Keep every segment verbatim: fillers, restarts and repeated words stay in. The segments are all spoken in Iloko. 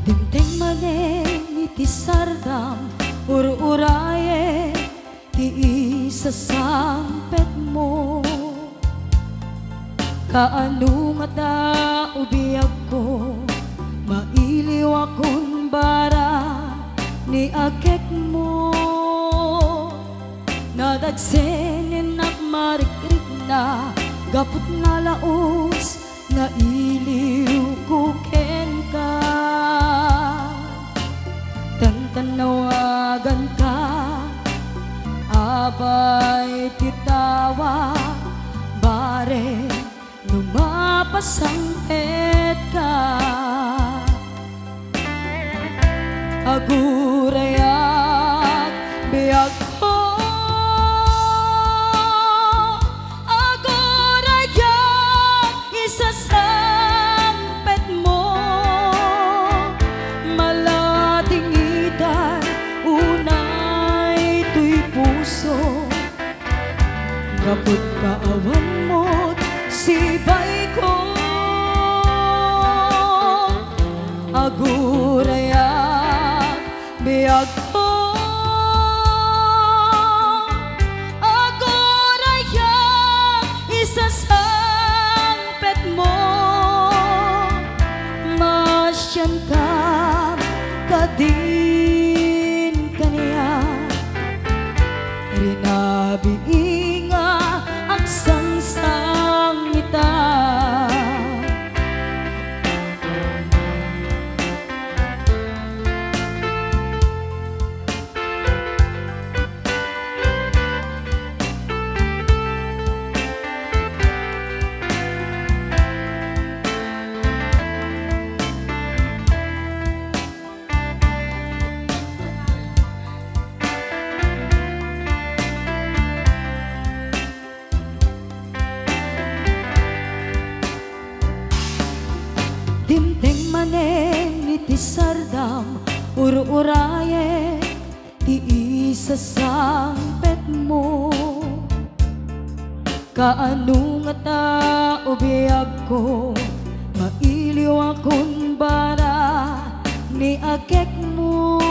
Dimteng manen iti sardam, ur-urayen ti isasangpetmo. Kaano ngata, o biagko, mailiwakon bara ni akekmo. Nadagsennak marikrikna gapu ta nalaus nga iliwko kenka. Tantannawaganka, abay ti tawag, barek no mapasangpetka. Agurayak, biagko. Agurayak, isasangpetmo. Maladingitan unay toy puso. Gapu ta awan met sibaiko. Agurayak, biagko. Agurayak, isasangpetmo. Masianka kadin kaniak. Rinabii nga agsangsangita. Dimteng manen iti sardam, ur-urayen ti isasangpetmo. Kaano ngata, o biagko, mailiwakon bara ni akekmo.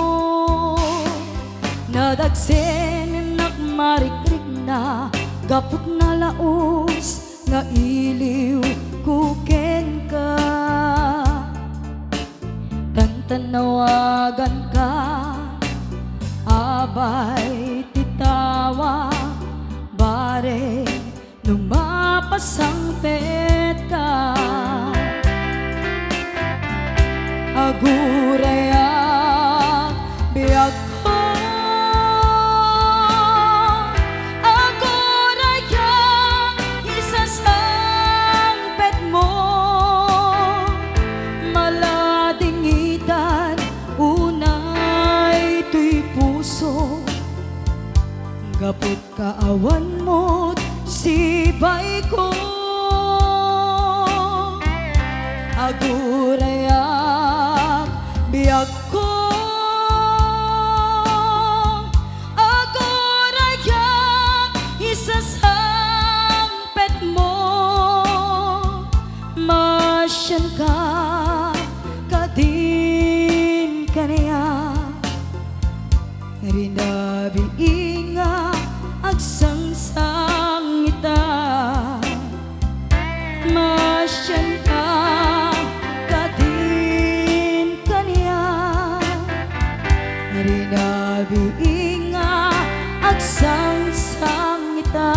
Nadagsennak marikrikna gapu ta nalaus nga iliwko kenka. Tantannawaganka, abay ti tawag, barek no mapasangpetka. Agurayak, biagko. Agurayak, isasangpetmo. Maladingitan unay toy puso. Gapu ta awan met sibaiko. Agurayak, biagko. Agurayak, isasangpetmo. Masianka kadin kaniak. Rinabii nga agsangsangita. Masianka kadin kaniak. Rinabii nga agsangsangita.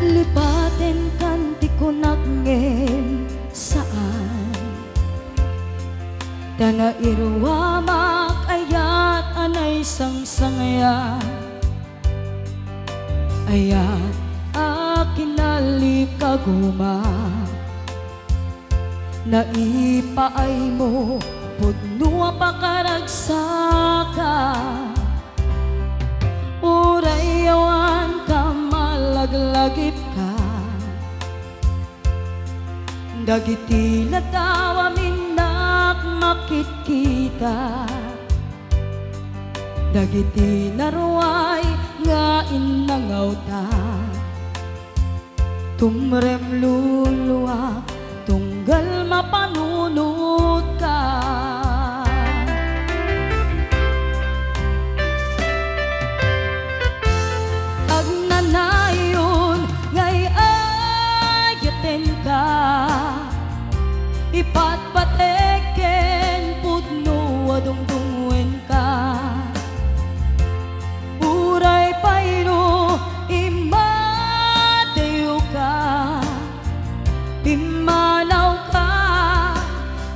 Lipatenkan ti kunak ngem saan. Ta nairuamak ayat a naisangsangayan. Ayat a kinalikaguma. Naipaaymo Pudno a pakaragsaka, uray awan ka malaglagipka. Dagiti ladaw a minnak makitkita, dagiti naruay nga innangawta. Tumrem luluak, tunggal mapanunotka. Agnanayon nga iyayatenka, ipatpatek ken pudno a dungdungngoenka. Uray pay no immadayoka, pimmanawka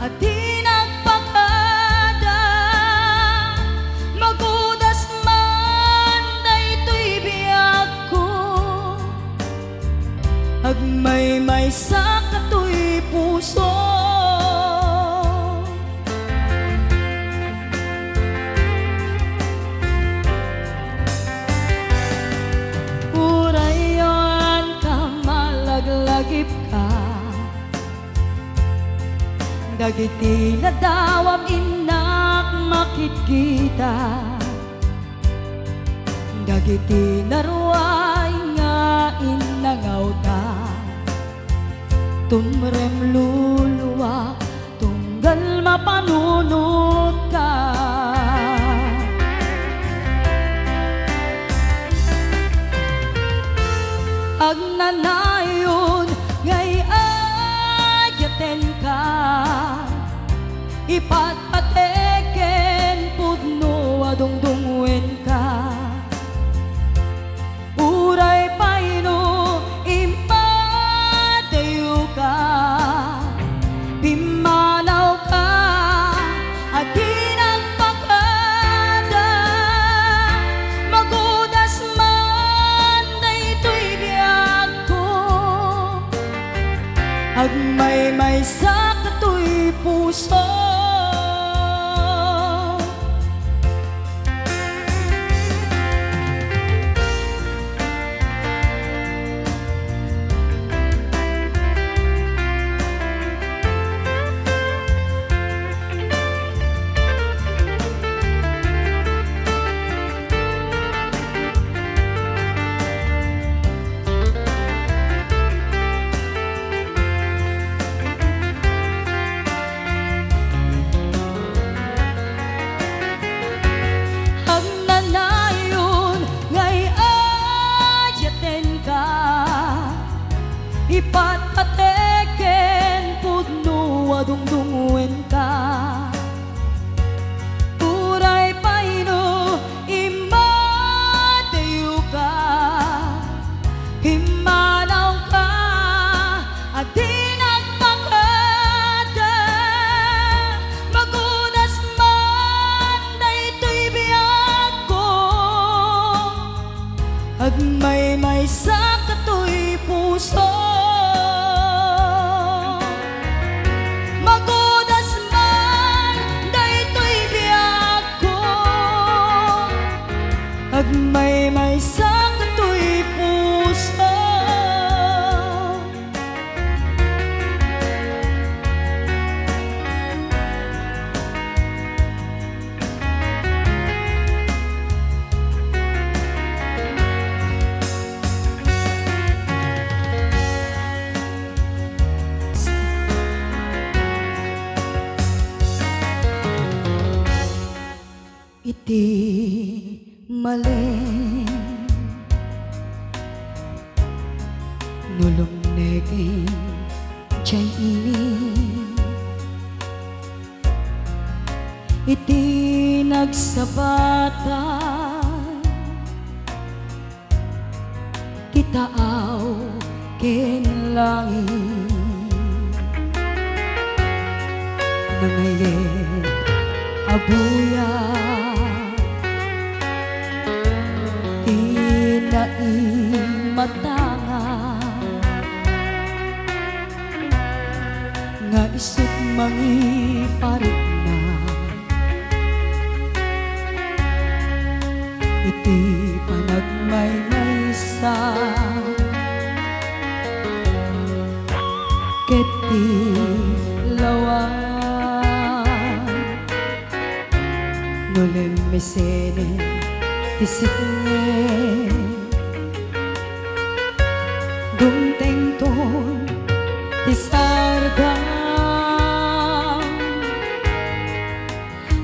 a di nagpakada. Magudas man daytoy biagko, agmaymaysa katoy puso. Uray awan ka malaglagipka, dagiti ladaw a minnak makitkita, dagiti naruay nga innangawta. Tumrem luluak, tunggal mapanunotka. Agnanayon nga iyayatenka, ipatpatek ken pudno a dungdungngoenka. Uray pay no immadayoka, pimmanawka a di nagpakada. Magudas man daytoy biagko, agmaymaysa katoy puso. Agnanayon nga iyayatenka, ipatpatek ken pudno a dungdungngoenka. Uray pay no immadayoka, pimmanawka a di nagpakada. Magudas man daytoy biagko, agmaymaysa katoy puso. Magudas man daytoy biagko, agmaymaysa katoy puso. Iti malem no lumnegen jay ini, iti nagsabatan ti taaw ken langit. Nangayek a buya ti naimatanga, nga isut' mangiparikna Ti panagmaymaysa ket ti lawa, no lemesenen ti sipnget, dumtengton ti sardam.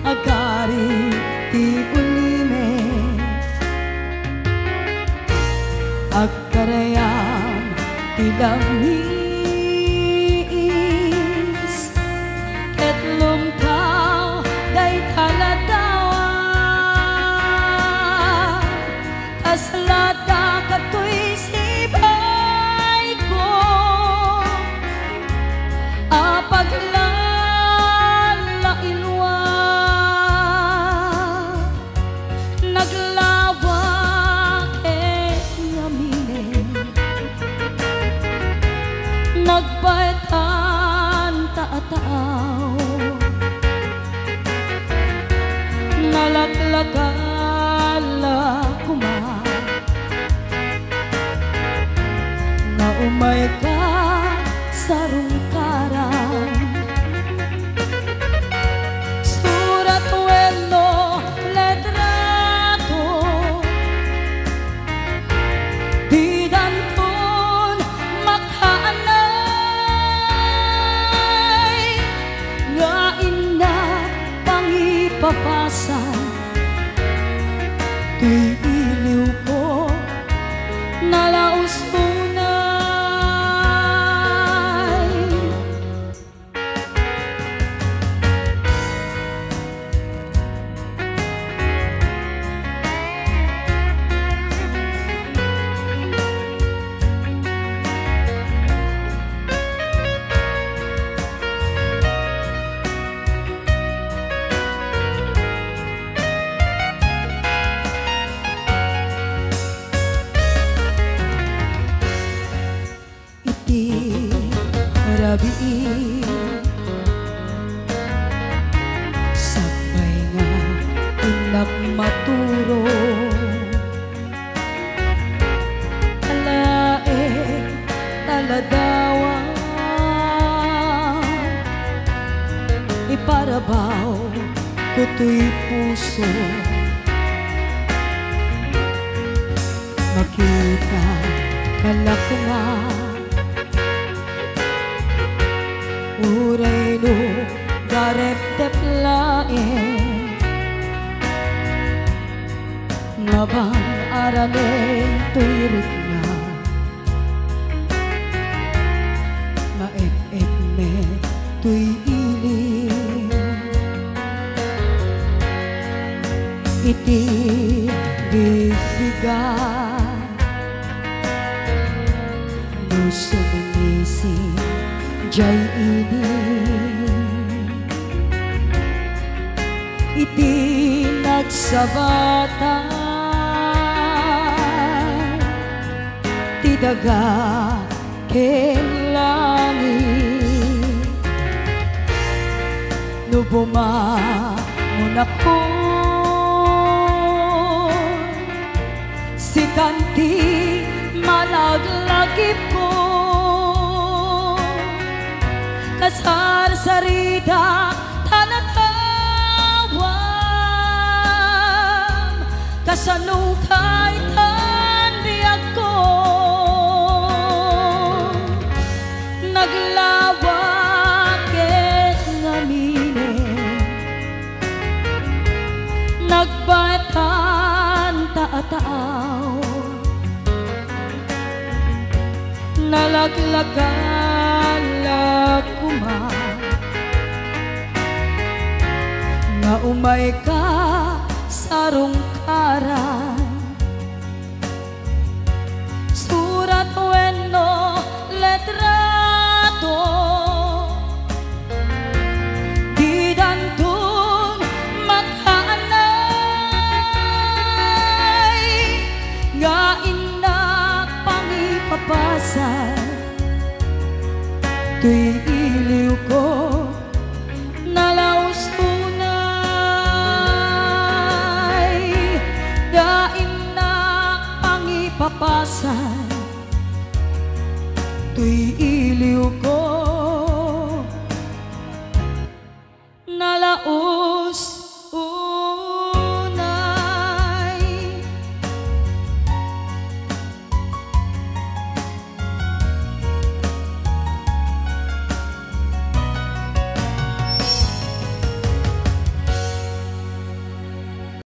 Agarik ti ulimek, agkarayam ti langis, ket lumtaw dayta ladawa. Kasla dagitoy sibayko a paglalailwa. Naglawa ket ngaminen, nagbaetan ta a taaw. Nalaklakala koma nga umayka sarungkaran. Surat wenno letrato, didanton makaanay, nga innak pangipapasan, ti iliwko nalaus unay. Iti rabii, sakbay nga innak maturo, alaen ta ladawa, iparabaw ko toy puso. Makita ka la koma, uray no gareptep laeng, mabang aranen toy rikna. Maep-ep met toy ili iti bigbiga. No sumingisi jay idi iti nagsabatan ti daga ken langit. No bumangonakon, sikan ti malaglagipko. Kasarsaridak ta nagawam, kasano kaytan biagko. Naglawa ket ngaminen, nagbaetan ta a taaw. Nalaklakala koma nga umayka sarungkaran. Surat wenno letrato, didanton makaanay, nga innak pangipapasan toy iliwko. Nalaus unay, daim Pasay, toy